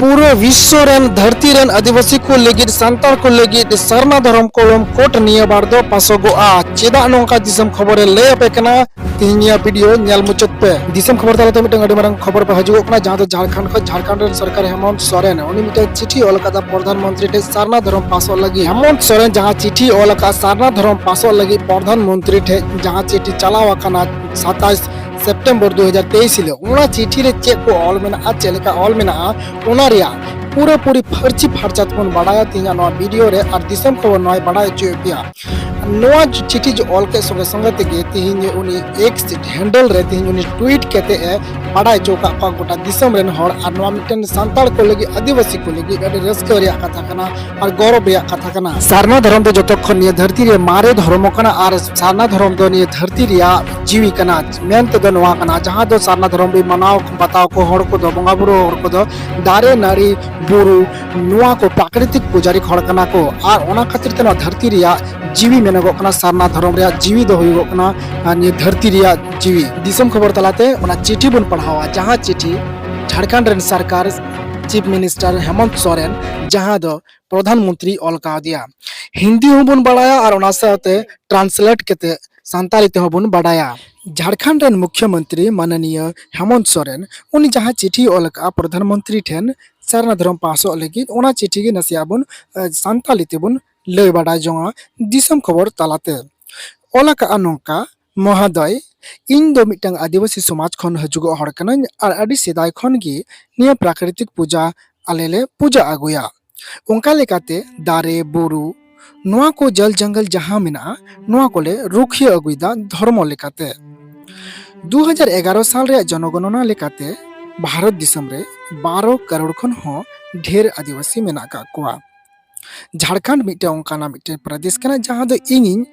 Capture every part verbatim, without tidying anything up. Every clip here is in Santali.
ᱯᱩᱨᱟᱹ ᱵᱤᱥᱥᱚ ᱨᱮᱱ ᱫᱷᱟᱹᱨᱛᱤ ᱨᱮᱱ ᱟᱹᱫᱤᱵᱟᱹᱥᱤ ᱠᱚ ᱞᱟᱹᱜᱤᱫ, ᱥᱟᱱᱛᱟᱲ ᱠᱚ ᱞᱟᱹᱜᱤᱫ ᱥᱟᱨᱱᱟ ᱫᱷᱚᱨᱚᱢ ᱠᱚᱞᱚᱢ ᱠᱳᱰ ᱱᱤᱭᱟᱹ ᱵᱟᱨ ᱫᱚ ᱯᱟᱥᱚᱜᱚᱜᱼᱟ᱾ ᱪᱮᱫᱟᱜ ᱱᱚᱝᱠᱟ ᱫᱤᱥᱚᱢ ᱠᱷᱚᱵᱚᱨᱮ ᱞᱟᱹᱭ ᱟᱯᱮ ᱠᱟᱱᱟ, ᱛᱮᱦᱮᱧᱟᱜ ᱵᱷᱤᱰᱤᱭᱳ ᱧᱮᱞ ᱢᱩᱪᱟᱹᱫ ᱯᱮ᱾ ᱫᱤᱥᱚᱢ ᱠᱷᱚᱵᱚᱨ ᱛᱟᱞᱟᱛᱮ ᱢᱤᱫᱴᱟᱝ ᱟᱹᱰᱤ ᱢᱟᱨᱟᱝ ᱠᱷᱚᱵᱚᱨ ᱯᱮ ᱦᱤᱡᱩᱜᱚᱜ ᱠᱟᱱᱟ, ᱡᱟᱦᱟᱸ ᱫᱚ ᱡᱷᱟᱲᱠᱷᱚᱸᱰ ᱠᱷᱚᱱ, ᱡᱷᱟᱲᱠᱷᱚᱸᱰ ᱨᱮᱱ ᱥᱚᱨᱠᱟᱨ ᱦᱮᱢᱚᱱᱛ ᱥᱚᱨᱮᱱ ᱩᱱᱤ ᱢᱤᱫᱴᱟᱝ ᱪᱤᱴᱷᱤ ᱚᱞ ᱟᱠᱟᱫᱟ ᱯᱨᱚᱫᱷᱟᱱ ᱢᱚᱱᱛᱨᱤ ᱴᱷᱮᱱ ᱥᱟᱨᱱᱟ ᱫᱷᱚᱨᱚᱢ ᱯᱟᱥᱚᱜ ᱞᱟᱹᱜᱤᱫ᱾ ᱦᱮᱢᱚᱱᱛ ᱥᱚᱨᱮᱱ ᱡᱟᱦᱟᱸ ᱪᱤᱴᱷᱤ ᱚᱞ ᱟᱠᱟᱫ ᱥᱟᱨᱱᱟ ᱫᱷᱚᱨᱚᱢ ᱯᱟᱥᱚᱜ ᱞᱟᱹᱜᱤᱫ ᱯᱨᱚᱫᱷᱟᱱ ᱢᱚᱱᱛᱨᱤ ᱴᱷᱮᱱ, ᱡᱟᱦᱟᱸ ᱪᱤᱴᱷᱤ ᱪᱟᱞᱟᱣ ᱟᱠᱟᱱᱟ ᱥᱟᱛᱟᱥ ᱥᱮᱯᱴᱮᱢᱵᱚᱨ ᱫᱩ ᱦᱟᱡᱟᱨ ᱛᱮᱭᱤᱥ ᱦᱤᱞᱳᱜ, ᱚᱱᱟ ᱪᱤᱴᱷᱤ ᱨᱮ ᱪᱮᱫ ᱠᱚ ᱚᱞ ᱢᱮᱱᱟᱜᱼᱟ, ᱪᱮᱫ ᱞᱮᱠᱟ ᱚᱞ ᱢᱮᱱᱟᱜᱼᱟ, ᱚᱱᱟ ᱨᱮᱭᱟᱜ ᱯᱩᱨᱟᱹᱯᱩᱨᱤ ᱯᱷᱟᱹᱨᱪᱤ ᱯᱷᱟᱨᱪᱟ ᱛᱮᱵᱚᱱ ᱵᱟᱲᱟᱭᱟ ᱛᱮᱦᱮᱧᱟᱜ ᱱᱚᱣᱟ ᱵᱷᱤᱰᱤᱭᱳ ᱨᱮ, ᱟᱨ ᱫᱤᱥᱚᱢ ᱠᱷᱚᱵᱚᱨ ᱱᱚᱣᱟᱭ ᱵᱟᱲᱟᱭ ᱦᱚᱪᱚᱭᱮᱫ ᱯᱮᱭᱟ᱾ ᱱᱚᱣᱟ ᱪᱤᱴᱷᱤ ᱡᱮ ᱚᱞ ᱠᱮᱫ ᱥᱚᱸᱜᱮ ᱥᱚᱸᱜᱮ ᱛᱮᱜᱮ ᱛᱮᱦᱮᱧ ᱩᱱᱤ ᱮᱠᱥ ᱦᱮᱱᱰᱮᱞ ᱨᱮ ᱛᱮᱦᱮᱧ ᱩᱱᱤ ᱴᱩᱭᱤᱴ ᱠᱟᱛᱮ ᱮ ᱵᱟᱲᱟᱭ ᱦᱚᱪᱚ ᱟᱠᱟᱫ ᱠᱚᱣᱟ ᱜᱚᱴᱟ ᱫᱤᱥᱚᱢ ᱨᱮᱱ ᱦᱚᱲ, ᱟᱨ ᱱᱚᱣᱟ ᱢᱤᱫᱴᱮᱱ ᱥᱟᱱᱛᱟᱲ ᱠᱚ ᱞᱟᱹᱜᱤᱫ, ᱟᱹᱫᱤᱵᱟᱹᱥᱤ ᱠᱚ ᱞᱟᱹᱜᱤᱫ ᱟᱹᱰᱤ ᱨᱟᱹᱥᱠᱟᱹ ᱨᱮᱭᱟᱜ ᱠᱟᱛᱷᱟ ᱠᱟᱱᱟ ᱟᱨ ᱜᱚᱨᱚᱵᱽ ᱨᱮᱭᱟᱜ ᱠᱟᱛᱷᱟ ᱠᱟᱱᱟ᱾ ᱥᱟᱨᱱᱟ ᱫᱷᱚᱨᱚᱢ ᱫᱚ ᱡᱚᱛᱚ ᱠᱷᱚᱱ ᱱᱤᱭᱟᱹ ᱫᱷᱟᱹᱨᱛᱤ ᱨᱮ ᱢᱟᱨᱮ ᱫᱷᱚᱨᱚᱢ ᱠᱟᱱᱟ, ᱟᱨ ᱥᱟᱨᱱᱟ ᱫᱷᱚᱨᱚᱢ ᱫᱚ ᱱᱤᱭᱟᱹ ᱫᱷᱟᱹᱨᱛᱤ ᱨᱮᱭᱟᱜ ᱡᱤᱣᱤ ᱠᱟᱱᱟ᱾ ᱢᱮᱱ ᱛᱮᱫᱚ ᱱᱚᱣᱟ ᱠᱟᱱᱟ, ᱡᱟᱦᱟᱸ ᱫᱚ ᱥᱟᱨᱱᱟ ᱫᱷᱚᱨᱚᱢ ᱨᱮ ᱢᱟᱱᱟᱣ ᱵᱟᱛᱟᱣ ᱠᱚ ᱦᱚᱲ ᱠᱚᱫᱚ, ᱵᱚᱸᱜᱟ ᱵᱩᱨᱩ ᱦᱚᱲ ᱠᱚᱫᱚ ᱫᱟᱨᱮ ᱱᱟᱹᱲᱤ ᱵᱩᱨᱩ, ᱱᱚᱣᱟ ᱠᱚ ᱯᱨᱟᱠᱨᱤᱛᱤᱠ ᱯᱩᱡᱟᱨᱤ ᱦᱚᱲ ᱠᱟᱱᱟ ᱠᱚ, ᱟᱨ ᱚᱱᱟ ᱠᱷᱟᱹᱛᱤᱨ ᱛᱮ ᱱᱚᱣᱟ ᱫᱷᱟᱹᱨᱛᱤ ᱨᱮᱭᱟᱜ ᱡᱤᱣᱤ ᱢᱮᱱᱚᱜᱚᱜ ᱠᱟᱱᱟ᱾ ᱥᱟᱨᱱᱟ ᱫᱷᱚᱨᱚᱢ ᱨᱮᱭᱟᱜ ᱡᱤᱣᱤ ᱫᱚ ᱦᱩᱭᱩᱜᱚᱜ ᱠᱟᱱᱟ, ᱟᱨ ᱱᱤᱭᱟᱹ ᱫᱷᱟᱹᱨᱛᱤ ᱨᱮᱭᱟᱜ ᱡᱤᱣᱤ᱾ ᱫᱤᱥᱚᱢ ᱠᱷᱚᱵᱚᱨ ᱛᱟᱞᱟᱛᱮ ᱚᱱᱟ ᱪᱤᱴᱷᱤ ᱵᱚᱱ ᱯᱟᱲᱦᱟᱣᱟ, ᱡᱟᱦᱟᱸ ᱪᱤᱴᱷᱤ ᱡᱷᱟᱲᱠᱷᱚᱸᱰ ᱨᱮᱱ ᱥᱚᱨᱠᱟᱨ ᱪᱤᱯ ᱢᱤᱱᱤᱥᱴᱟᱨ ᱦᱮᱢᱚᱱᱛ ᱥᱚᱨᱮᱱ, ᱡᱟᱦᱟᱸ ᱫᱚ ᱯᱨᱚᱫᱷᱟᱱ ᱢᱚᱱᱛᱨᱤ ᱚᱞ ᱠᱟᱣᱫᱮᱭᱟ᱾ ᱦᱤᱱᱫᱤ ᱦᱚᱸᱵᱚᱱ ᱵᱟᱲᱟᱭᱟ ᱟᱨ ᱚᱱᱟ ᱥᱟᱶᱛᱮ ᱴᱨᱟᱱᱥᱞᱮᱴ ᱠᱟᱛᱮ ᱥᱟᱱᱛᱟᱲᱤ ᱛᱮᱦᱚᱸ ᱵᱚᱱ ᱵᱟᱲᱟᱭᱟ᱾ ᱡᱷᱟᱲᱠᱷᱚᱸᱰ ᱨᱮᱱ ᱢᱩᱠᱷᱭᱚᱢᱚᱱᱛᱨᱤ ᱢᱟᱱᱚᱱᱤᱭᱚ ᱦᱮᱢᱚᱱᱛ ᱥᱚᱨᱮᱱ, ᱩᱱᱤ ᱡᱟᱦᱟᱸ ᱪᱤᱴᱷᱤ ᱚᱞ ᱟᱠᱟᱫᱼᱟ ᱯᱨᱚᱫᱷᱟᱱ ᱢᱚᱱᱛᱨᱤ ᱴᱷᱮᱱ ᱥᱟᱨᱱᱟ ᱫᱷᱚᱨᱚᱢ ᱯᱟᱥᱚᱜ ᱞᱟᱹᱜᱤᱫ, ᱚᱱᱟ ᱪᱤᱴᱷᱤ ᱜᱮ ᱱᱟᱥᱮᱭᱟᱜ ᱵᱚᱱ, ᱮ, ᱥᱟᱱᱛᱟᱲᱤ ᱛᱮᱵᱚᱱ ᱞᱟᱹᱭ ᱵᱟᱲᱟᱭ ᱡᱚᱝᱟ ᱫᱤᱥᱚᱢ ᱠᱷᱚᱵᱚᱨ ᱛᱟᱞᱟᱛᱮ᱾ ᱚᱞ ᱟᱠᱟᱫᱼᱟ ᱱᱚᱝᱠᱟ, ᱢᱚᱦᱳᱫᱚᱭ, ᱤᱧ ᱫᱚ ᱢᱤᱫᱴᱟᱝ ᱟᱹᱫᱤᱵᱟᱹᱥᱤ ᱥᱚᱢᱟᱡᱽ ᱠᱷᱚᱱ ᱦᱤᱡᱩᱜᱚᱜ ᱦᱚᱲ ᱠᱟᱹᱱᱟᱹᱧ ᱟᱨ ᱟᱹᱰᱤ ᱥᱮᱫᱟᱭ ᱠᱷᱚᱱ ᱜᱮ ᱱᱤᱭᱟᱹ ᱯᱨᱟᱠᱨᱤᱛᱤᱠ ᱯᱩᱡᱟ ᱟᱞᱮ ᱞᱮ ᱯᱩᱡᱟ ᱟᱹᱜᱩᱭᱟ᱾ ᱚᱱᱠᱟ ᱞᱮᱠᱟᱛᱮ ᱫᱟᱨᱮ, ᱵᱩᱨᱩ, ᱱᱚᱣᱟ ᱠᱚ ᱡᱚᱞ ᱡᱚᱝᱜᱚᱞ ᱡᱟᱦᱟᱸ ᱢᱮᱱᱟᱜᱼᱟ, ᱱᱚᱣᱟ ᱠᱚᱞᱮ ᱨᱩᱠᱷᱤᱭᱟᱹ ᱟᱹᱜᱩᱭᱮᱫᱟ ᱫᱷᱚᱨᱢᱚ ᱞᱮᱠᱟᱛᱮ᱾ ᱫᱩ ᱦᱟᱡᱟᱨ ᱮᱜᱟᱨᱚ ᱥᱟᱞ ᱨᱮᱭᱟᱜ ᱡᱚᱱᱚᱜᱚᱱᱚᱱᱟ ᱞᱮᱠᱟᱛᱮ ᱵᱷᱟᱨᱚᱛ ᱫᱤᱥᱚᱢ ᱨᱮ ᱵᱟᱨᱚ ᱠᱟᱨᱳᱲ ᱠᱷᱚᱱ ᱦᱚᱸ ᱰᱷᱮᱨ ᱟᱹᱫᱤᱵᱟᱹᱥᱤ ᱢᱮᱱᱟᱜ ᱟᱠᱟᱫ ᱠᱚᱣᱟ᱾ ᱡᱷᱟᱲᱠᱷᱚᱸᱰ ᱢᱤᱫᱴᱟᱝ ᱚᱱᱠᱟᱱᱟᱜ ᱢᱤᱫᱴᱟᱝ ᱯᱨᱚᱫᱮᱥ ᱠᱟᱱᱟ, ᱡᱟᱦᱟᱸ ᱫᱚ ᱤᱧᱤᱧ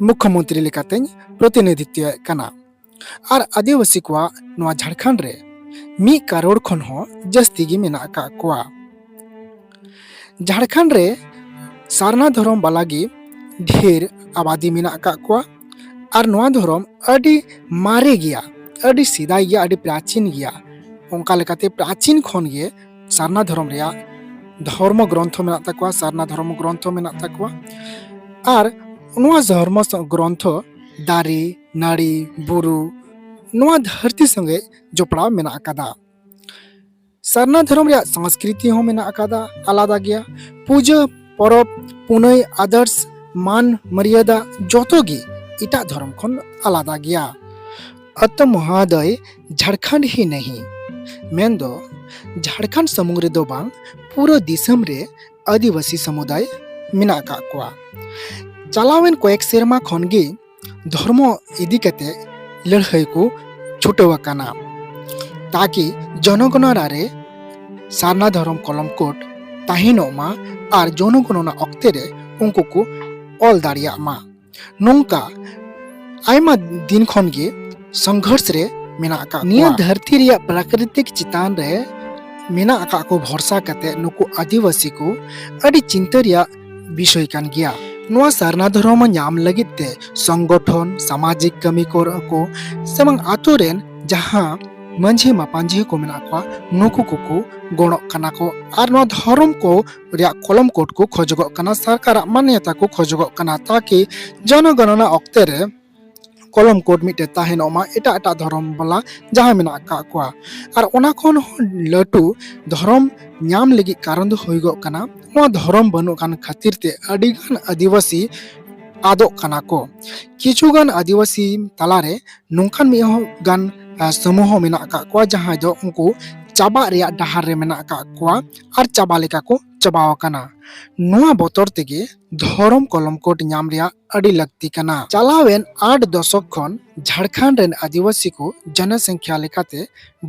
ᱢᱩᱠᱷᱭᱚᱢᱚᱱᱛᱨᱤ ᱞᱮᱠᱟᱛᱮᱧ ᱯᱨᱚᱛᱤᱱᱤᱫᱷᱤᱛᱣᱚᱭᱮᱫ ᱠᱟᱱᱟ᱾ ᱟᱨ ᱟᱹᱫᱤᱵᱟᱹᱥᱤ ᱠᱚᱣᱟᱜ ᱱᱚᱣᱟ ᱡᱷᱟᱲᱠᱷᱚᱸᱰ ᱨᱮ ᱢᱤᱫ ᱠᱟᱨᱳᱲ ᱠᱷᱚᱱ ᱦᱚᱸ ᱡᱟᱹᱥᱛᱤ ᱜᱮ ᱢᱮᱱᱟᱜ ᱟᱠᱟᱫ ᱠᱚᱣᱟ᱾ ᱡᱷᱟᱲᱠᱷᱚᱸᱰ ᱨᱮ ᱥᱟᱨᱱᱟ ᱫᱷᱚᱨᱚᱢ ᱵᱟᱞᱟ ᱜᱮ ᱰᱷᱮᱨ ᱟᱵᱟᱫᱤ ᱢᱮᱱᱟᱜ ᱟᱠᱟᱫ ᱠᱚᱣᱟ᱾ ᱟᱨ ᱱᱚᱣᱟ ᱫᱷᱚᱨᱚᱢ ᱟᱹᱰᱤ ᱢᱟᱨᱮ ᱜᱮᱭᱟ, ᱟᱹᱰᱤ ᱥᱮᱫᱟᱭ ᱜᱮᱭᱟ, ᱟᱹᱰᱤ ᱯᱨᱟᱪᱤᱱ ᱜᱮᱭᱟ᱾ ᱚᱱᱠᱟ ᱞᱮᱠᱟᱛᱮ ᱯᱨᱟᱪᱤᱱ ᱠᱷᱚᱱ ᱜᱮ ᱥᱟᱨᱱᱟ ᱫᱷᱚᱨᱚᱢ ᱨᱮᱭᱟᱜ ᱫᱷᱚᱨᱢᱚ ᱜᱨᱚᱱᱛᱷᱚ ᱢᱮᱱᱟᱜ ᱛᱟᱠᱚᱣᱟ, ᱥᱟᱨᱱᱟ ᱫᱷᱚᱨᱢ ᱜᱨᱚᱱᱛᱷᱚ ᱢᱮᱱᱟᱜ ᱛᱟᱠᱚᱣᱟ᱾ ᱟᱨ ᱱᱚᱣᱟ ᱫᱷᱚᱨᱢᱚ ᱥᱚ-, ᱜᱨᱚᱱᱛᱷᱚ ᱫᱟᱨᱮ, ᱱᱟᱹᱲᱤ, ᱵᱩᱨᱩ, ᱱᱚᱣᱟ ᱫᱷᱟᱹᱨᱛᱤ ᱥᱚᱸᱜᱮ ᱡᱚᱯᱲᱟᱣ ᱢᱮᱱᱟᱜ ᱟᱠᱟᱫᱟ᱾ ᱥᱟᱨᱱᱟ ᱫᱷᱚᱨᱚᱢ ᱨᱮᱭᱟᱜ ᱥᱚᱝᱥᱠᱨᱤᱛᱤ ᱦᱚᱸ ᱢᱮᱱᱟᱜ ᱟᱠᱟᱫᱟ, ᱟᱞᱟᱫᱟ ᱜᱮᱭᱟ᱾ ᱯᱩᱡᱟᱹ, ᱯᱚᱨᱚᱵᱽ, ᱯᱩᱱᱟᱹᱭ, ᱟᱫᱚᱨᱥ, ᱢᱟᱱ, ᱢᱟᱹᱨᱭᱟᱫᱟ ᱡᱚᱛᱚ ᱜᱮ ᱮᱴᱟᱜ ᱫᱷᱚᱨᱚᱢ ᱠᱷᱚᱱ ᱟᱞᱟᱫᱟ ᱜᱮᱭᱟ᱾ ᱟᱛᱢᱚᱦᱟᱫᱚᱭ ᱡᱷᱟᱲᱠᱷᱚᱸᱰ ᱦᱤ ᱱᱟᱦᱤ, ᱢᱮᱱᱫᱚ ᱡᱷᱟᱲᱠᱷᱚᱸᱰ ᱥᱩᱢᱩᱝ ᱨᱮᱫᱚ ᱵᱟᱝ, ᱯᱩᱨᱟᱹ ᱫᱤᱥᱚᱢ ᱨᱮ ᱟᱹᱫᱤᱵᱟᱹᱥᱤ ᱥᱟᱢᱩᱫᱟᱭ ᱢᱮᱱᱟᱜ ᱟᱠᱟᱫ ᱠᱚᱣᱟ᱾ ᱪᱟᱞᱟᱣᱮᱱ ᱠᱚᱭᱮᱠ ᱥᱮᱨᱢᱟ ᱠᱷᱚᱱ ᱜᱮ ᱫᱷᱚᱨᱢᱚ ᱤᱫᱤ ᱠᱟᱛᱮ ᱞᱟᱹᱲᱦᱟᱹᱭ ᱠᱚ ᱪᱷᱩᱴᱟᱹᱣ ᱟᱠᱟᱱᱟ, ᱛᱟᱠᱤ ᱡᱚᱱᱚᱜᱚᱬᱱᱟ ᱨᱮ ᱥᱟᱨᱱᱟ ᱫᱷᱚᱨᱚᱢ ᱠᱚᱞᱚᱢ ᱠᱳᱰ ᱛᱟᱦᱮᱱᱚᱜ ᱢᱟ ᱟᱨ ᱡᱚᱱᱚᱜᱚᱬᱱᱟ ᱚᱠᱛᱮ ᱨᱮ ᱩᱱᱠᱩ ᱠᱚ ᱚᱞ ᱫᱟᱲᱮᱭᱟᱜ ᱢᱟ᱾ ᱱᱚᱝᱠᱟ ᱟᱭᱢᱟ ᱫᱤᱱ ᱠᱷᱚᱱ ᱜᱮ ᱥᱚᱝᱜᱷᱚᱨᱥ ᱨᱮ ᱢᱮᱱᱟᱜ ᱟᱠᱟᱫ ᱱᱤᱭᱟᱹ ᱠᱚᱣᱟ᱾ ᱫᱷᱟᱹᱨᱛᱤ ᱨᱮᱭᱟᱜ ᱯᱨᱟᱠᱨᱤᱛᱤᱠ ᱪᱮᱛᱟᱱ ᱨᱮ ᱢᱮᱱᱟᱜ ᱟᱠᱟᱫ ᱠᱚ ᱵᱷᱚᱨᱥᱟ ᱠᱟᱛᱮ ᱱᱩᱠᱩ ᱟᱹᱫᱤᱵᱟᱹᱥᱤ ᱠᱚ ᱟᱹᱰᱤ ᱪᱤᱱᱛᱟᱹ ᱨᱮᱭᱟᱜ ᱵᱤᱥᱚᱭ ᱠᱟᱱ ᱜᱮᱭᱟ᱾ ᱱᱚᱣᱟ ᱥᱟᱨᱱᱟ ᱫᱷᱚᱨᱚᱢ ᱧᱟᱢ ᱞᱟᱹᱜᱤᱫ ᱛᱮ ᱥᱚᱝᱜᱚᱴᱷᱚᱱ, ᱥᱟᱢᱟᱡᱤᱠ ᱠᱟᱹᱢᱤ ᱠᱚᱨᱮ ᱠᱚ ᱥᱮ ᱵᱟᱝ ᱟᱛᱳ ᱨᱮᱱ ᱡᱟᱦᱟᱸ ᱢᱟᱹᱡᱷᱤ ᱢᱟᱯᱟᱧᱡᱷᱤ ᱠᱚ ᱢᱮᱱᱟᱜ ᱠᱚᱣᱟ, ᱱᱩᱠᱩ ᱠᱚᱠᱚ ᱜᱚᱲᱚᱜ ᱠᱟᱱᱟ ᱠᱚ ᱟᱨ ᱱᱚᱣᱟ ᱫᱷᱚᱨᱚᱢ ᱠᱚ ᱨᱮᱭᱟᱜ ᱠᱚᱞᱚᱢ ᱠᱳᱰ ᱠᱚ ᱠᱷᱚᱡᱚᱜᱚᱜ ᱠᱟᱱᱟ, ᱥᱚᱨᱠᱟᱨᱟᱜ ᱢᱟᱱᱭᱚᱛᱟ ᱠᱚ ᱠᱷᱚᱡᱚᱜᱚᱜ ᱠᱟᱱᱟ, ᱛᱟᱠᱤ ᱡᱚᱱᱚᱜᱚᱬᱱᱟ ᱚᱠᱛᱮ ᱨᱮ ᱠᱚᱞᱚᱢ ᱠᱳᱰ ᱢᱤᱫᱴᱮᱡ ᱛᱟᱦᱮᱱᱚᱜ ᱢᱟ ᱮᱴᱟᱜ ᱮᱴᱟᱜ ᱫᱷᱚᱨᱚᱢ ᱵᱟᱞᱟ ᱡᱟᱦᱟᱸ ᱢᱮᱱᱟᱜ ᱟᱠᱟᱫ ᱠᱚᱣᱟ᱾ ᱟᱨ ᱚᱱᱟ ᱠᱷᱚᱱ ᱦᱚᱸ ᱞᱟᱹᱴᱩ ᱫᱷᱚᱨᱚᱢ ᱧᱟᱢ ᱞᱟᱹᱜᱤᱫ ᱠᱟᱨᱚᱱ ᱫᱚ ᱦᱩᱭᱩᱜᱚᱜ ᱠᱟᱱᱟ, ᱱᱚᱣᱟ ᱫᱷᱚᱨᱚᱢ ᱵᱟᱹᱱᱩᱜ ᱠᱟᱱ ᱠᱷᱟᱹᱛᱤᱨ ᱛᱮ ᱟᱹᱰᱤᱜᱟᱱ ᱟᱹᱫᱤᱵᱟᱹᱥᱤ ᱟᱫᱚᱜ ᱠᱟᱱᱟ ᱠᱚ᱾ ᱠᱤᱪᱷᱩᱜᱟᱱ ᱟᱹᱫᱤᱵᱟᱹᱥᱤ ᱛᱟᱞᱟᱨᱮ ᱱᱚᱝᱠᱟᱱ ᱢᱤᱫ ᱦᱚᱸ ᱜᱟᱱ, ᱟ, ᱥᱚᱢᱩᱦᱚ ᱢᱮᱱᱟᱜ ᱟᱠᱟᱫ ᱠᱚᱣᱟ, ᱡᱟᱦᱟᱸᱭ ᱫᱚ ᱩᱱᱠᱩ ᱪᱟᱵᱟᱜ ᱨᱮᱭᱟᱜ ᱰᱟᱦᱟᱨ ᱨᱮ ᱢᱮᱱᱟᱜ ᱟᱠᱟᱫ ᱠᱚᱣᱟ ᱟᱨ ᱪᱟᱵᱟ ᱞᱮᱠᱟ ᱠᱚ ᱪᱟᱵᱟᱣ ᱟᱠᱟᱱᱟ᱾ ᱱᱚᱣᱟ ᱵᱚᱛᱚᱨ ᱛᱮᱜᱮ ᱫᱷᱚᱨᱚᱢ ᱠᱚᱞᱚᱢ ᱠᱳᱰ ᱧᱟᱢ ᱨᱮᱭᱟᱜ ᱟᱹᱰᱤ ᱞᱟᱹᱠᱛᱤ ᱠᱟᱱᱟ᱾ ᱪᱟᱞᱟᱣᱮᱱ ᱟᱴ ᱫᱚᱥᱚᱠ ᱠᱷᱚᱱ ᱡᱷᱟᱲᱠᱷᱚᱸᱰ ᱨᱮᱱ ᱟᱹᱫᱤᱵᱟᱹᱥᱤ ᱠᱚ ᱡᱚᱱᱚᱥᱚᱝᱠᱷᱭᱟ ᱞᱮᱠᱟᱛᱮ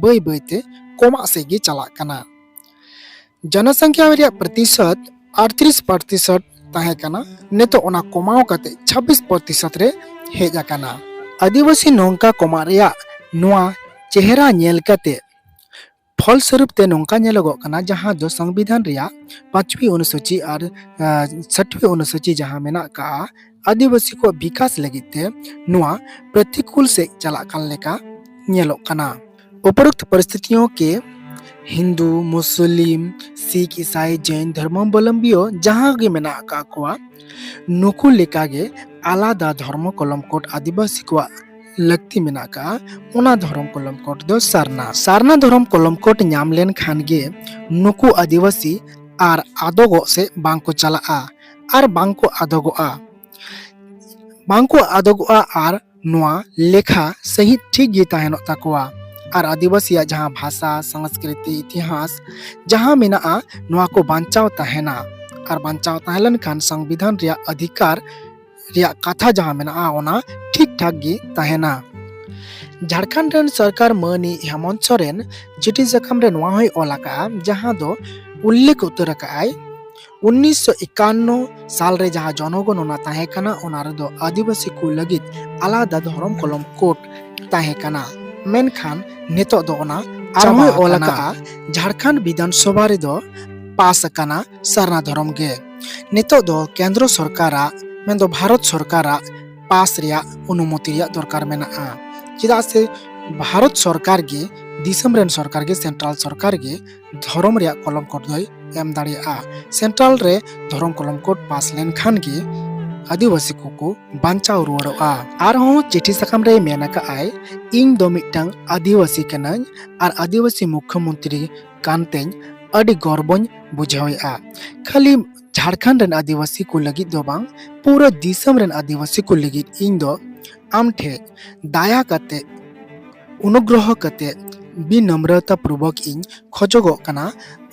ᱵᱟᱹᱭ ᱵᱟᱹᱭ ᱛᱮ ᱠᱚᱢᱟᱜ ᱥᱮᱫ ᱜᱮ ᱪᱟᱞᱟᱜ ᱠᱟᱱᱟ᱾ ᱡᱚᱱᱚᱥᱚᱝᱠᱷᱭᱟ ᱨᱮᱭᱟᱜ ᱯᱨᱚᱛᱤᱥᱚᱛ ᱟᱴᱛᱨᱤᱥ ᱯᱨᱚᱛᱤᱥᱚᱛ ᱛᱟᱦᱮᱸ ᱠᱟᱱᱟ, ᱱᱤᱛᱚᱜ ᱚᱱᱟ ᱠᱚᱢᱟᱣ ᱠᱟᱛᱮ ᱪᱷᱟᱵᱵᱤᱥ ᱯᱨᱚᱛᱤᱥᱚᱛ ᱨᱮ ᱦᱮᱡ ᱟᱠᱟᱱᱟ᱾ ᱟᱹᱫᱤᱵᱟᱹᱥᱤ ᱱᱚᱝᱠᱟ ᱠᱚᱢᱟᱜ ᱨᱮᱭᱟᱜ ᱱᱚᱣᱟ ᱪᱮᱦᱨᱟ ᱧᱮᱞ ᱠᱟᱛᱮ ᱯᱷᱚᱞ ᱥᱚᱨᱩᱯ ᱛᱮ ᱱᱚᱝᱠᱟ ᱧᱮᱞᱚᱜᱚᱜ ᱠᱟᱱᱟ, ᱡᱟᱦᱟᱸ ᱫᱚ ᱥᱚᱝᱵᱤᱫᱷᱟᱱ ᱨᱮᱭᱟᱜ ᱯᱟᱸᱪᱣᱤ ᱚᱱᱩᱥᱩᱪᱤ ᱟᱨ, ᱟ, ᱪᱷᱚᱴᱣᱤ ᱚᱱᱩᱥᱩᱪᱤ ᱡᱟᱦᱟᱸ ᱢᱮᱱᱟᱜ ᱟᱠᱟᱫᱼᱟ, ᱟᱹᱫᱤᱵᱟᱹᱥᱤ ᱠᱚᱣᱟᱜ ᱵᱤᱠᱟᱥ ᱞᱟᱹᱜᱤᱫ ᱛᱮ ᱱᱚᱣᱟ ᱯᱨᱚᱛᱤᱠᱩᱞ ᱥᱮᱫ ᱪᱟᱞᱟᱜ ᱠᱟᱱ ᱞᱮᱠᱟ ᱧᱮᱞᱚᱜ ᱠᱟᱱᱟ᱾ ᱩᱯᱚᱨᱳᱠᱛ ᱯᱚᱨᱤᱥᱛᱷᱤᱛᱤᱭᱚᱸ ᱠᱮ ᱦᱤᱱᱫᱩ, ᱢᱩᱥᱞᱤᱢ, ᱥᱤᱠᱷ, ᱤᱥᱟᱭ, ᱡᱮᱱ ᱫᱷᱚᱨᱢᱟᱵᱚᱞᱚᱢᱵᱤᱭᱚ ᱡᱟᱦᱟᱸ ᱜᱮ ᱢᱮᱱᱟᱜ ᱟᱠᱟᱫ ᱠᱚᱣᱟ, ᱱᱩᱠᱩ ᱞᱮᱠᱟᱜᱮ ᱟᱞᱟᱫᱟ ᱫᱷᱚᱨᱢᱚ ᱠᱚᱞᱚᱢ ᱠᱳᱰ ᱟᱹᱫᱤᱵᱟᱹᱥᱤ ᱠᱚᱣᱟᱜ ᱞᱟᱹᱠᱛᱤ ᱢᱮᱱᱟᱜ ᱟᱠᱟᱫᱼᱟ᱾ ᱚᱱᱟ ᱫᱷᱚᱨᱚᱢ ᱠᱚᱞᱚᱢ ᱠᱳᱰ ᱫᱚ ᱥᱟᱨᱱᱟ᱾ ᱥᱟᱨᱱᱟ ᱫᱷᱚᱨᱚᱢ ᱠᱚᱞᱚᱢ ᱠᱳᱰ ᱧᱟᱢ ᱞᱮᱱᱠᱷᱟᱱ ᱜᱮ ᱱᱩᱠᱩ ᱟᱹᱫᱤᱵᱟᱹᱥᱤ ᱟᱨ ᱟᱫᱚᱜᱚᱜ ᱥᱮᱫ ᱵᱟᱝ ᱠᱚ ᱪᱟᱞᱟᱜᱼᱟ ᱟᱨ ᱵᱟᱝ ᱠᱚ ᱟᱫᱚᱜᱚᱜᱼᱟ᱾ ᱵᱟᱝ ᱠᱚ ᱟᱫᱚᱜᱚᱜᱼᱟ ᱟᱨ ᱱᱚᱣᱟ ᱞᱮᱠᱷᱟ ᱥᱟᱹᱦᱤᱡ ᱴᱷᱤᱠ ᱜᱮ ᱛᱟᱦᱮᱱᱚᱜ ᱛᱟᱠᱚᱣᱟ᱾ ᱟᱨ ᱟᱹᱫᱤᱵᱟᱹᱥᱤᱭᱟᱜ ᱡᱟᱦᱟᱸ ᱵᱷᱟᱥᱟ, ᱥᱚᱝᱥᱠᱨᱤᱛᱤ, ᱤᱛᱤᱦᱟᱥ ᱡᱟᱦᱟᱸ ᱢᱮᱱᱟᱜᱼᱟ, ᱱᱚᱣᱟ ᱠᱚ ᱵᱟᱧᱪᱟᱣ ᱛᱟᱦᱮᱱᱟ᱾ ᱟᱨ ᱵᱟᱧᱪᱟᱣ ᱛᱟᱦᱮᱸ ᱞᱮᱱᱠᱷᱟᱱ ᱥᱚᱝᱵᱤᱫᱷᱟᱱ ᱨᱮᱭᱟᱜ ᱚᱫᱷᱤᱠᱟᱨ ᱨᱮᱭᱟᱜ ᱠᱟᱛᱷᱟ ᱡᱟᱦᱟᱸ ᱢᱮᱱᱟᱜᱼᱟ, ᱚᱱᱟ ᱴᱷᱤᱠ ᱴᱷᱟᱠ ᱜᱮ ᱛᱟᱦᱮᱱᱟ᱾ ᱡᱷᱟᱲᱠᱷᱚᱸᱰ ᱨᱮᱱ ᱥᱚᱨᱠᱟᱨ ᱢᱟᱹᱱᱤᱡ ᱦᱮᱢᱚᱱᱛ ᱥᱚᱨᱮᱱ ᱪᱤᱴᱷᱤ ᱥᱟᱠᱟᱢ ᱨᱮ ᱱᱚᱣᱟ ᱦᱚᱸᱭ ᱚᱞ ᱟᱠᱟᱫᱼᱟ, ᱡᱟᱦᱟᱸ ᱫᱚ ᱩᱞᱞᱮᱠᱷ ᱩᱛᱟᱹᱨ ᱟᱠᱟᱫᱼᱟᱭ, ᱩᱱᱤᱥᱥᱚ ᱮᱠᱟᱱᱱᱚ ᱥᱟᱞ ᱨᱮ ᱡᱟᱦᱟᱸ ᱡᱚᱱᱚᱜᱚᱱᱚᱱᱟ ᱛᱟᱦᱮᱸ ᱠᱟᱱᱟ, ᱚᱱᱟ ᱨᱮᱫᱚ ᱟᱹᱫᱤᱵᱟᱹᱥᱤ ᱠᱚ ᱞᱟᱹᱜᱤᱫ ᱟᱞᱟᱫᱟ ᱫᱷᱚᱨᱚᱢ ᱠᱚᱞᱚᱢ ᱠᱳᱰ ᱛᱟᱦᱮᱸ ᱠᱟᱱᱟ᱾ ᱢᱮᱱᱠᱷᱟᱱ ᱱᱤᱛᱚᱜ ᱫᱚ ᱚᱱᱟ ᱟᱨᱦᱚᱸᱭ ᱪᱟᱵᱟ ᱚᱞ ᱟᱠᱟᱱᱟ᱾ ᱟᱠᱟᱫᱼᱟ, ᱡᱷᱟᱲᱠᱷᱚᱸᱰ ᱵᱤᱫᱷᱟᱱ ᱥᱚᱵᱷᱟ ᱨᱮᱫᱚ ᱯᱟᱥ ᱟᱠᱟᱱᱟ ᱥᱟᱨᱱᱟ ᱫᱷᱚᱨᱚᱢ ᱜᱮ᱾ ᱱᱤᱛᱚᱜ ᱫᱚ ᱠᱮᱱᱫᱨᱚ ᱥᱚᱨᱠᱟᱨᱟᱜ, ᱢᱮᱱᱫᱚ ᱵᱷᱟᱨᱚᱛ ᱥᱚᱨᱠᱟᱨᱟᱜ ᱯᱟᱥ ᱨᱮᱭᱟᱜ ᱚᱱᱩᱢᱚᱛᱤ ᱨᱮᱭᱟᱜ ᱫᱚᱨᱠᱟᱨ ᱢᱮᱱᱟᱜᱼᱟ᱾ ᱪᱮᱫᱟᱜ ᱥᱮ ᱵᱷᱟᱨᱚᱛ ᱥᱚᱨᱠᱟᱨ ᱜᱮ, ᱫᱤᱥᱚᱢ ᱨᱮᱱ ᱥᱚᱨᱠᱟᱨ ᱜᱮ, ᱥᱮᱱᱴᱨᱟᱞ ᱥᱚᱨᱠᱟᱨ ᱜᱮ ᱫᱷᱚᱨᱚᱢ ᱨᱮᱭᱟᱜ ᱠᱚᱞᱚᱢ ᱠᱳᱰ ᱫᱚᱭ ᱮᱢ ᱫᱟᱲᱮᱭᱟᱜᱼᱟ᱾ ᱥᱮᱱᱴᱨᱟᱞ ᱨᱮ ᱫᱷᱚᱨᱚᱢ ᱠᱚᱞᱚᱢ ᱠᱳᱰ ᱯᱟᱥ ᱞᱮᱱᱠᱷᱟᱱ ᱜᱮ ᱟᱹᱫᱤᱵᱟᱹᱥᱤ ᱠᱚᱠᱚ ᱵᱟᱧᱪᱟᱣ ᱨᱩᱣᱟᱹᱲᱚᱜᱼᱟ᱾ ᱟᱨᱦᱚᱸ ᱪᱤᱴᱷᱤ ᱥᱟᱠᱟᱢ ᱨᱮᱭ ᱢᱮᱱ ᱟᱠᱟᱫᱼᱟᱭ, "ᱤᱧ ᱫᱚ ᱢᱤᱫᱴᱟᱝ ᱟᱹᱫᱤᱵᱟᱹᱥᱤ ᱠᱟᱹᱱᱟᱹᱧ ᱟᱨ ᱟᱹᱫᱤᱵᱟᱹᱥᱤ ᱢᱩᱠᱷᱭᱚᱢᱚᱱᱛᱨᱤ ᱠᱟᱱᱛᱮᱧ ᱟᱹᱰᱤ ᱜᱚᱨᱵᱚᱧ ᱵᱩᱡᱷᱟᱹᱣᱮᱫᱼᱟ᱾ ᱠᱷᱟᱹᱞᱤ ᱡᱷᱟᱲᱠᱷᱚᱸᱰ ᱨᱮᱱ ᱟᱹᱫᱤᱵᱟᱹᱥᱤ ᱠᱚ ᱞᱟᱹᱜᱤᱫ ᱫᱚ ᱵᱟᱝ, ᱯᱩᱨᱟᱹ ᱫᱤᱥᱚᱢ ᱨᱮᱱ ᱟᱹᱫᱤᱵᱟᱹᱥᱤ ᱠᱚ ᱞᱟᱹᱜᱤᱫ ᱤᱧ ᱫᱚ ᱟᱢ ᱴᱷᱮᱡ ᱫᱟᱭᱟ ᱠᱟᱛᱮ, ᱚᱱᱩᱜᱨᱚᱦᱚ ᱠᱟᱛᱮ, ᱵᱤᱱᱚᱢᱨᱚᱛᱟ ᱯᱩᱨᱵᱚᱠ ᱤᱧ ᱠᱷᱚᱡᱚᱜᱚᱜ ᱠᱟᱱᱟ,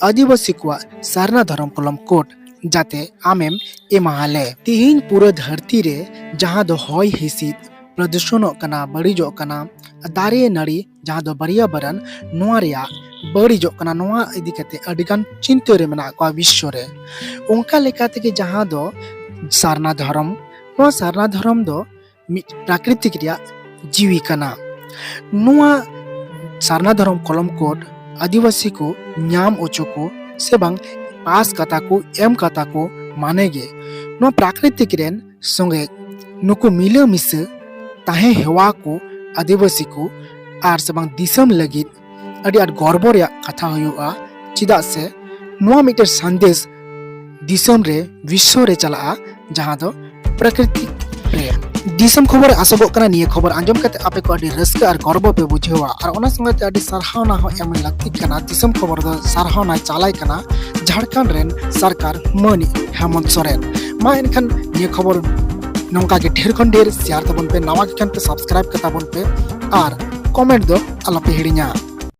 ᱟᱹᱫᱤᱵᱟᱹᱥᱤ ᱠᱚᱣᱟᱜ ᱥᱟᱨᱱᱟ ᱫᱷᱚᱨᱚᱢ ᱠᱚᱞᱚᱢ ᱠᱳᱰ ᱡᱟᱛᱮ ᱟᱢᱮᱢ ᱮᱢᱟᱦᱟᱞᱮ᱾" ᱛᱤᱦᱤᱧ ᱯᱩᱨᱟᱹ ᱫᱷᱟᱹᱨᱛᱤ ᱨᱮ ᱡᱟᱦᱟᱸ ᱫᱚ ᱦᱚᱭ ᱦᱤᱸᱥᱤᱫ ᱯᱨᱚᱫᱩᱥᱚᱱᱚᱜ ᱠᱟᱱᱟ, ᱵᱟᱹᱲᱤᱡᱚᱜ ᱠᱟᱱᱟ, ᱫᱟᱨᱮ ᱱᱟᱹᱲᱤ ᱡᱟᱦᱟᱸ ᱫᱚ ᱯᱚᱨᱭᱟᱵᱚᱨᱚᱱ, ᱱᱚᱣᱟ ᱨᱮᱭᱟᱜ ᱵᱟᱹᱲᱤᱡᱚᱜ ᱠᱟᱱᱟ, ᱱᱚᱣᱟ ᱤᱫᱤ ᱠᱟᱛᱮ ᱟᱹᱰᱤᱜᱟᱱ ᱪᱤᱱᱛᱟᱹ ᱨᱮ ᱢᱮᱱᱟᱜ ᱠᱚᱣᱟ ᱵᱤᱥᱥᱚ ᱨᱮ᱾ ᱚᱱᱠᱟ ᱞᱮᱠᱟ ᱛᱮᱜᱮ ᱡᱟᱦᱟᱸ ᱫᱚ ᱥᱟᱨᱱᱟ ᱫᱷᱚᱨᱚᱢ, ᱱᱚᱣᱟ ᱥᱟᱨᱱᱟ ᱫᱷᱚᱨᱚᱢ ᱫᱚ ᱢᱤᱫ ᱯᱨᱟᱠᱨᱤᱛᱤᱠ ᱨᱮᱭᱟᱜ ᱡᱤᱣᱤ ᱠᱟᱱᱟ᱾ ᱱᱚᱣᱟ ᱥᱟᱨᱱᱟ ᱫᱷᱚᱨᱚᱢ ᱠᱚᱞᱚᱢ ᱠᱳᱰ ᱟᱹᱫᱤᱵᱟᱹᱥᱤ ᱠᱚ ᱧᱟᱢ ᱚᱪᱚ ᱠᱚ ᱥᱮ ᱵᱟᱝ ᱯᱟᱥ ᱠᱟᱛᱟ ᱠᱚ, ᱮᱢ ᱠᱟᱛᱟ ᱠᱚ ᱢᱟᱱᱮ ᱜᱮ ᱱᱚᱣᱟ ᱯᱨᱟᱠᱨᱤᱛᱤᱠ ᱨᱮᱱ ᱥᱚᱸᱜᱮ ᱱᱩᱠᱩ ᱢᱤᱞᱟᱹ ᱢᱤᱥᱟᱹ ᱛᱟᱦᱮᱸ ᱦᱮᱣᱟ ᱠᱚ ᱟᱹᱫᱤᱵᱟᱹᱥᱤ ᱠᱚ ᱟᱨ ᱥᱮ ᱵᱟᱝ ᱫᱤᱥᱚᱢ ᱞᱟᱹᱜᱤᱫ ᱟᱹᱰᱤ ᱟᱸᱴ ᱜᱚᱨᱵᱚ ᱨᱮᱭᱟᱜ ᱠᱟᱛᱷᱟ ᱦᱩᱭᱩᱜᱼᱟ᱾ ᱪᱮᱫᱟᱜ ᱥᱮ ᱱᱚᱣᱟ ᱢᱤᱫᱴᱮᱱ ᱥᱟᱸᱫᱮᱥ ᱫᱤᱥᱚᱢ ᱨᱮ, ᱵᱤᱥᱥᱚ ᱨᱮ ᱪᱟᱞᱟᱜᱼᱟ, ᱡᱟᱦᱟᱸ ᱫᱚ ᱯᱨᱟᱠᱨᱤᱛᱤᱠ ᱨᱮ᱾ ᱫᱤᱥᱚᱢ ᱠᱷᱚᱵᱚᱨ ᱮ ᱟᱥᱚᱜᱚᱜ ᱠᱟᱱᱟ ᱱᱤᱭᱟᱹ ᱠᱷᱚᱵᱚᱨ ᱟᱸᱡᱚᱢ ᱠᱟᱛᱮ ᱟᱯᱮ ᱠᱚ ᱟᱹᱰᱤ ᱨᱟᱹᱥᱠᱟᱹ ᱟᱨ ᱜᱚᱨᱵᱚ ᱯᱮ ᱵᱩᱡᱷᱟᱹᱣᱟ, ᱟᱨ ᱚᱱᱟ ᱥᱚᱸᱜᱮ ᱛᱮ ᱟᱹᱰᱤ ᱥᱟᱨᱦᱟᱣᱱᱟ ᱦᱚᱸ ᱮᱢ ᱞᱟᱹᱠᱛᱤᱜ ᱠᱟᱱᱟ᱾ ᱫᱤᱥᱚᱢ ᱠᱷᱚᱵᱚᱨ ᱫᱚ ᱥᱟᱨᱦᱟᱣᱱᱟ ᱪᱟᱞᱟᱭ ᱠᱟᱱᱟ ᱡᱷᱟᱲᱠᱷᱚᱸᱰ ᱨᱮᱱ ᱥᱚᱨᱠᱟᱨ ᱢᱟᱹᱱᱤᱡ ᱦᱮᱢᱚᱱᱛ ᱥᱚᱨᱮᱱ᱾ ᱢᱟ ᱮᱱᱠᱷᱟᱱ ᱱᱤᱭᱟᱹ ᱠᱷᱚᱵᱚᱨ ᱱᱚᱝᱠᱟ ᱜᱮ ᱰᱷᱮᱨ ᱠᱷᱚᱱ ᱰᱷᱮᱨ ᱥᱮᱭᱟᱨ ᱛᱟᱵᱚᱱ ᱯᱮ, ᱱᱟᱣᱟ ᱜᱮ ᱠᱷᱟᱱ ᱯᱮ ᱥᱟᱵᱥᱠᱨᱟᱭᱤᱵ ᱠᱟᱛᱟ ᱵᱚᱱ ᱯᱮ, ᱟᱨ ᱠᱚᱢᱮᱱᱴ ᱫᱚ ᱟᱞᱚᱯᱮ ᱦᱤᱲᱤᱧᱟ᱾